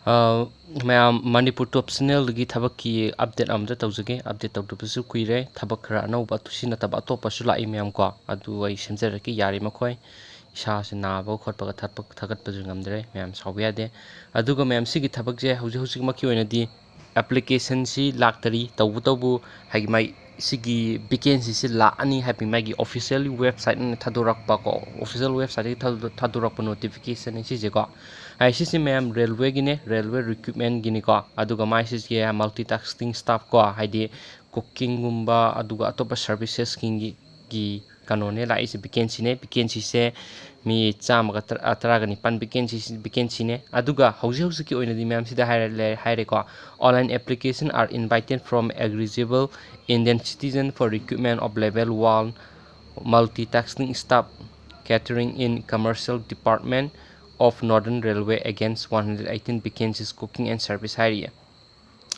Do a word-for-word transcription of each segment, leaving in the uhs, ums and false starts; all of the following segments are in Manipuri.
ꯑ, ꯃꯌꯥꯝ, ꯃꯅꯤꯄꯨꯔ ꯇꯣꯞ ꯆꯦꯅꯦꯜꯗꯒꯤ ꯊꯕꯛꯀꯤ ꯑꯞꯗꯦꯠ ꯑꯃꯇ ꯇꯧꯖꯒꯦ꯫ ꯑꯞꯗꯦꯠ ꯇꯧꯗꯕꯁꯨ ꯀꯨꯏꯔꯦ꯫ ꯊꯕꯛ ꯈꯔ ꯑꯅꯧꯕ, ꯁꯤ ꯅꯠꯇꯕ ꯑꯇꯣꯞꯄꯁꯨ ꯂꯥꯛꯏ ꯃꯌꯥꯝ ꯀꯣ꯫ ꯑꯗꯨ ꯑꯩ ꯁꯦꯝꯖꯔꯛꯀꯦ ꯌꯥꯔꯤꯃꯈꯣꯏ꯫ ꯏꯁꯥꯁꯦ ꯅꯥꯕ ꯈꯣꯠꯄꯒ ꯊꯠꯄ-, ꯊꯥꯒꯠꯄꯁꯨ ꯉꯝꯗ꯭ꯔꯦ꯫ ꯃꯌꯥꯝ ꯁꯥꯎꯕ ꯌꯥꯗꯦ꯫ ꯑꯗꯨꯒ ꯃꯌꯥꯝ, ꯁꯤꯒꯤ ꯊꯕꯛꯁꯦ ꯍꯧꯖꯤꯛ ꯍꯧꯖꯤꯛꯃꯛꯀꯤ ꯑꯣꯏꯅꯗꯤ ꯑꯦꯄ꯭ꯂꯤꯀꯦꯁꯟꯁꯤ ꯂꯥꯛꯇꯔꯤ꯫ ꯇꯧꯕꯇꯕꯨ ꯍꯥꯏꯗꯤ ꯃꯥꯏ ꯁꯤꯒꯤ ꯚꯦꯀꯦꯟꯁꯤꯁꯤ ꯂꯥꯛꯑꯅꯤ ꯍꯥꯏꯕꯒꯤ ꯃꯥꯒꯤ ꯑꯣꯐꯤꯁꯤꯌꯦꯜ ꯋꯦꯕꯁꯥꯏꯠꯅ ꯊꯥꯗꯣꯔꯛꯄꯀꯣ, ꯑꯣꯐꯤꯁꯤꯌꯦꯜ ꯋꯦꯕꯁꯥꯏꯠꯇꯒꯤ ꯊꯥꯗꯣ-, ꯊꯥꯗꯣꯔꯛꯄ ꯅꯣꯇꯤꯐꯤꯀꯦꯁꯟꯅꯤ ꯁꯤꯁꯦꯀꯣ꯫ ꯍꯥꯏ, ꯁꯤꯁꯤ ꯃꯌꯥꯝ ꯔꯦꯜꯋꯦꯒꯤꯅꯦ, ꯔꯦꯜꯋꯦ ꯔꯤꯀ꯭ꯔꯨꯠꯃꯦꯟꯒꯤꯅꯤꯀꯣ꯫ ꯑꯗꯨꯒ ꯃꯥꯏ ꯁꯤꯁꯦ ꯃꯜꯇꯤ ꯇꯥꯁꯀꯤꯡ ꯁ꯭ꯇꯥꯐ ꯀꯣ, ꯍꯥꯏꯗꯤ ꯀꯨꯀꯤꯡꯒꯨꯝꯕ, ꯑꯗꯨꯒ ꯑꯇꯣꯞꯄ ꯁꯔꯚꯤꯁꯦꯁꯁꯤꯡꯒꯤ, ꯒꯤ ꯀꯩꯅꯣꯅꯦ ꯂꯥꯛꯏꯁꯦ, ꯚꯦꯀꯦꯟꯁꯤꯅꯦ꯫ ꯚꯦꯀꯦꯟꯁꯤꯁꯦ ꯃꯤ ꯆꯥꯝꯃꯒ ꯇꯔꯥ, ꯇꯔꯥꯒ ꯅꯤꯄꯥꯟ ꯚꯦꯀꯦꯟꯁꯤ, ꯚꯦꯀꯦꯟꯁꯤꯅꯦ꯫ ꯑꯗꯨꯒ ꯍꯧꯖꯤꯛ ꯍꯧꯖꯤꯛꯀꯤ ꯑꯣꯏꯅꯗꯤ ꯃꯌꯥꯝꯁꯤꯗ ꯍꯥꯏꯔ-, ꯂꯩ-, ꯍꯥꯏꯔꯦꯀꯣ, "Online application are invited from eligible Indian citizen for recruitment of level one multitasking staff catering in commercial department of Northern Railway against one hundred eighteen vacancies cooking and service" ꯍꯥꯏꯔꯤꯌꯦ꯫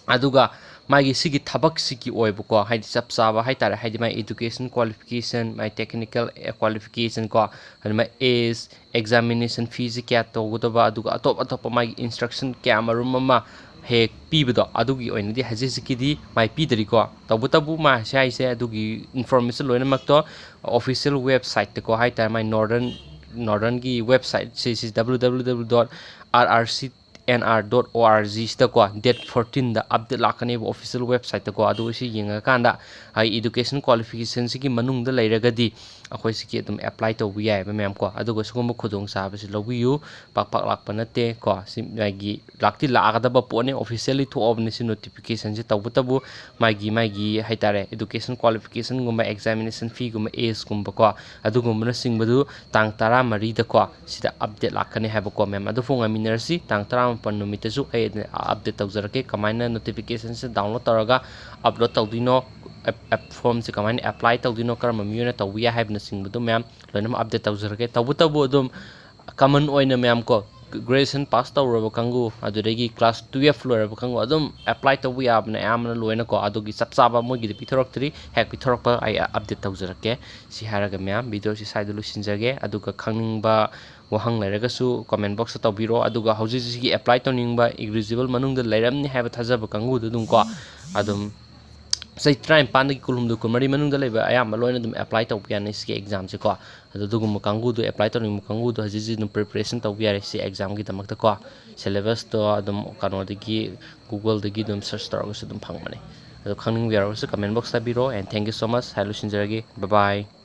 ꯑꯗꯨꯒ ꯃꯥꯒꯤ ꯁꯤꯒꯤ ꯊꯕꯛꯁꯤꯒꯤ ꯑꯣꯏꯕꯀꯣ, ꯍꯥꯏꯗꯤ ꯆꯞ ꯆꯥꯕ ꯍꯥꯏꯇꯥꯔꯦ, ꯍꯥꯏꯗꯤ ꯃꯥꯏ education qualification, ꯃꯥꯏ technical qualification ꯀꯣ, ꯑꯗꯨ ꯃꯥꯏ age, examination feeꯁꯤ ꯀꯌꯥ ꯇꯧꯒꯗꯕ, ꯑꯗꯨꯒ ꯑꯇꯣꯞ ꯑꯇꯣꯞꯄ ꯃꯥꯒꯤ instruction ꯀꯌꯥ ꯃꯔꯨꯝ ꯑꯃ ꯍꯦꯛ ꯄꯤꯕꯗꯣ, ꯑꯗꯨꯒꯤ ꯑꯣꯏꯅꯗꯤ ꯍꯧꯖꯤꯛ ꯍꯧꯖꯤꯛꯀꯤꯗꯤ ꯃꯥꯏ ꯄꯤꯗꯔꯤꯀꯣ꯫ ꯇꯧꯕꯇꯕꯨ ꯃꯥꯁꯦ ꯍꯥꯏꯁꯦ ꯑꯗꯨꯒꯤ information ꯂꯣꯏꯅꯃꯛꯇꯣ official websiteꯇꯀꯣ ꯍꯥꯏꯇꯥꯔꯦ, ꯃꯥꯏ Northern, Northernꯒꯤ websiteꯁꯦ, ꯁꯤ W W W dot R R C N R dot O R G ꯁꯤꯗꯀꯣ, date fourteenꯗ update ꯂꯥꯛꯀꯅꯦꯕ official websiteꯇꯀꯣ꯫ ꯑꯗꯨ ꯁꯤ ꯌꯦꯡꯉꯀꯥꯟꯗ ꯍꯥꯏ education qualificationꯁꯤꯒꯤ ꯃꯅꯨꯡꯗ ꯂꯩꯔꯒꯗꯤ ꯑꯩꯈꯣꯏ ꯁꯤꯒꯤ ꯑꯗꯨꯝ apply ꯇꯧꯕ ꯌꯥꯏꯑꯕ ꯃꯌꯥꯝ ꯀꯣ꯫ ꯑꯗꯨꯒ ꯁꯤꯒꯨꯝꯕ ꯈꯨꯗꯣꯡꯆꯥꯕꯁꯤ ꯂꯧꯕꯤꯌꯨ꯫ ꯄꯥꯛ ꯄꯥꯛ ꯂꯥꯛꯄ ꯅꯠꯇꯦ ꯀꯣ꯫ ꯁꯤ ꯃꯥꯒꯤ ꯂꯥꯛꯇꯤ ꯂꯥꯛꯀꯗꯕ ꯄꯣꯠꯅꯤ, officially ꯊꯣꯛꯑꯕꯅꯤ ꯁꯤ notificationꯁꯦ꯫ ꯇꯧꯕꯇꯕꯨ ꯃꯥꯒꯤ, ꯃꯥꯒꯤ ꯍꯥꯏꯇꯥꯔꯦ, education qualificationꯒꯨꯝꯕ, examination feeꯒꯨꯝꯕ, ageꯀꯨꯝꯕ ꯀꯣ, ꯑꯗꯨꯒꯨꯝꯕꯅꯆꯤꯡꯕꯗꯨ ꯇꯥꯡ ꯇꯔꯥꯃꯔꯤꯗꯀꯣ ꯁꯤꯗ update ꯂꯥꯛꯀꯅꯤ ꯍꯥꯏꯕꯀꯣ ꯃꯌꯥꯝ꯫ ꯑꯗꯨꯐꯥꯎ ꯉꯥꯏꯃꯤꯟꯅꯔꯁꯤ꯫ ꯇꯥꯡ ꯇꯔꯥꯃꯥꯄꯟ ꯅꯨꯃꯤꯠꯇꯁꯨ ꯑꯩ update ꯇꯧꯖꯔꯛꯀꯦ, ꯀꯃꯥꯏꯅ notificationꯁꯦ download ꯇꯧꯔꯒ upload ꯇꯧꯗꯣꯏꯅꯣ, ꯑꯦꯞ-, ꯑꯦꯞ formꯁꯦ ꯀꯃꯥꯏꯅ apply ꯇꯧꯗꯣꯏꯅꯣ, ꯀꯔꯝꯕ ꯃꯤꯑꯣꯏꯅ ꯇꯧꯕ ꯌꯥꯏ ꯍꯥꯏꯕꯅꯆꯤꯡꯕꯗꯨ ꯃꯌꯥꯝ ꯂꯣꯏꯅꯃꯛ update ꯇꯧꯖꯔꯛꯀꯦ꯫ ꯇꯧꯕꯇꯕꯨ ꯑꯗꯨꯝ common ꯑꯣꯏꯅ ꯃꯌꯥꯝ ꯀꯣ, graduation pass ꯇꯧꯔꯕ ꯀꯥꯡꯕꯨ, ꯑꯗꯨꯗꯒꯤ class twelve ꯂꯣꯏꯔꯕ ꯀꯥꯡꯕꯨ ꯑꯗꯨꯝ apply ꯇꯧꯕ ꯌꯥꯕꯅꯦ ꯑꯌꯥꯝꯕꯅ ꯂꯣꯏꯅꯀꯣ꯫ ꯑꯗꯨꯒꯤ ꯆꯞ ꯆꯥꯕ ꯃꯣꯏꯒꯤꯗꯤ ꯄꯤꯊꯣꯔꯛꯇ꯭ꯔꯤ, ꯍꯦꯛ ꯄꯤꯊꯣꯔꯛꯄ ꯑꯩ update ꯇꯧꯖꯔꯛꯀꯦ꯫ ꯁꯤ ꯍꯥꯏꯔꯒ ꯃꯌꯥꯝ videoꯁꯤ ꯁ꯭ꯋꯥꯏꯗ ꯂꯣꯏꯁꯤꯟꯖꯒꯦ꯫ ꯑꯗꯨꯒ ꯈꯪꯅꯤꯡꯕ ꯋꯥꯍꯪ ꯂꯩꯔꯒꯁꯨ comment boxꯇ ꯇꯧꯕꯤꯔꯣ꯫ ꯑꯗꯨꯒ ꯍꯧꯖꯤꯛ ꯍꯧꯖꯤꯛꯀꯤ apply ꯇꯧꯅꯤꯡꯕ eligible ꯃꯅꯨꯡꯗ ꯂꯩꯔꯝꯅꯤ ꯍꯥꯏꯕ ꯊꯥꯖꯕ ꯀꯥꯡꯕꯨꯗꯨ ꯑꯗꯨꯝ ꯀꯣ, ꯑꯗꯨꯝ ꯆꯍꯤ ꯇꯔꯥꯅꯤꯄꯥꯟꯗꯒꯤ ꯀꯨꯟꯍꯨꯝꯗꯣꯏ ꯀꯨꯟꯃꯔꯤ ꯃꯅꯨꯡꯗ ꯂꯩꯕ ꯑꯌꯥꯝꯕ ꯂꯣꯏꯅ ꯑꯗꯨꯝ apply ꯇꯧꯕ ꯌꯥꯅꯤ ꯁꯤꯒꯤ examꯁꯦꯀꯣ꯫ ꯑꯗꯣ ꯑꯗꯨꯒꯨꯝꯕ ꯀꯥꯡꯕꯨꯗꯨ, apply ꯇꯧꯅꯤꯡꯕ ꯀꯥꯡꯕꯨꯗꯨ ꯍꯧꯖꯤꯛ ꯍꯧꯖꯤꯛ ꯑꯗꯨꯝ preparation ꯇꯧꯕ ꯌꯥꯔꯦ ꯁꯤ examꯒꯤꯗꯃꯛꯇꯀꯣ꯫ syllabusꯇꯣ ꯑꯗꯨꯝ ꯀꯩꯅꯣꯗꯒꯤ, Googleꯗꯒꯤ ꯑꯗꯨꯝ search ꯇꯧꯔꯒꯁꯨ ꯑꯗꯨꯝ ꯐꯪꯕꯅꯦ꯫ ꯑꯗꯣ ꯈꯪꯅꯤꯡꯕ ꯌꯥꯎꯔꯒꯁꯨ comment boxꯇ ꯍꯥꯏꯕꯤꯔꯣ꯫ And thank you so much꯫ ꯍꯥꯏ ꯂꯣꯏꯁꯤꯟꯖꯔꯒꯦ꯫ Bye bye꯫